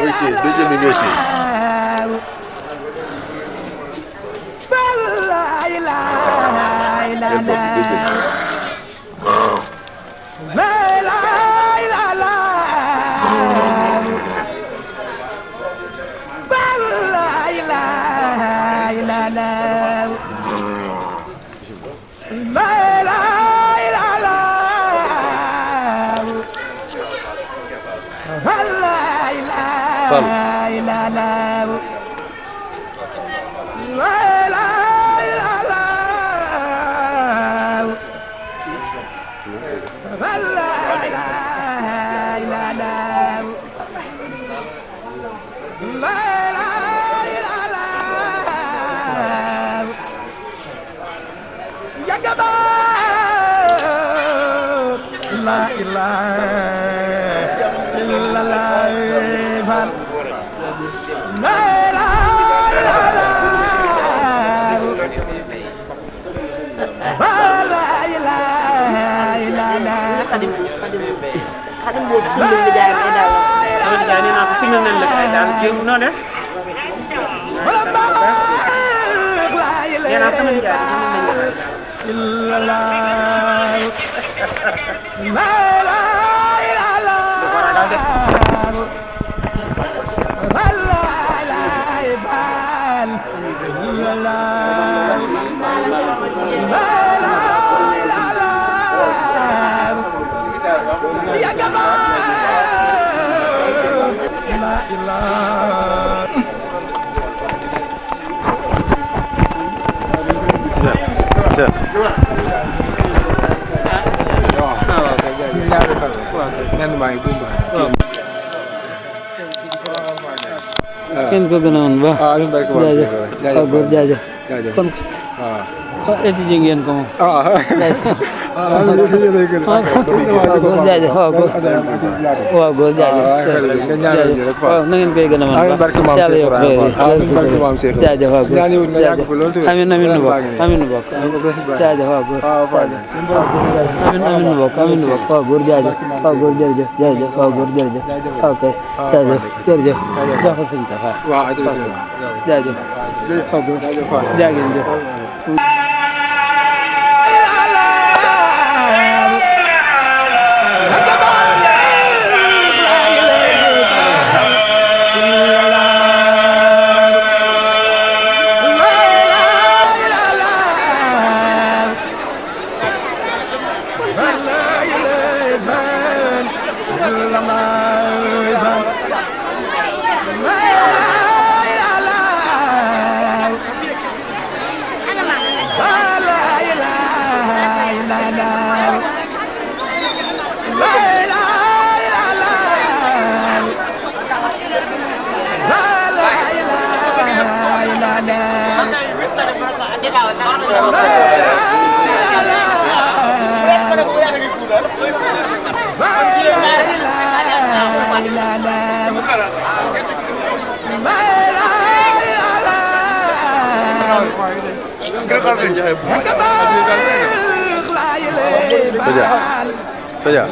Oui, deuxième minute. Xadim boobu suñu leen di jaay ay daal la. jaay nee naa ko suñu leen la ay daal yow noo def. nee naa sama jaay suñu leen la kenn ko gën a woon ba. amiin barke Ba jaajëf waaw góor jaajëf. kon étudier ngeen ko moom. góor jaajëf waaw góor. waaw góor jaajëf. waaw na ngeen koy gën a mën amiin barke Maam Cheikh Ibrahima jaajëf waaw góor. amiin amiin nu bokk amiin nu bokk. jaajëf waaw góor. amiin nu bokk amiin nu bokk waaw góor jaajëf. waaw góor jërëjëf jërëjëf waaw góor jërëjëf. ok jaajëf jërëjëf. jox ko sëñ Tafa. jaajëf. waaw góor jaageen jëf. Saja.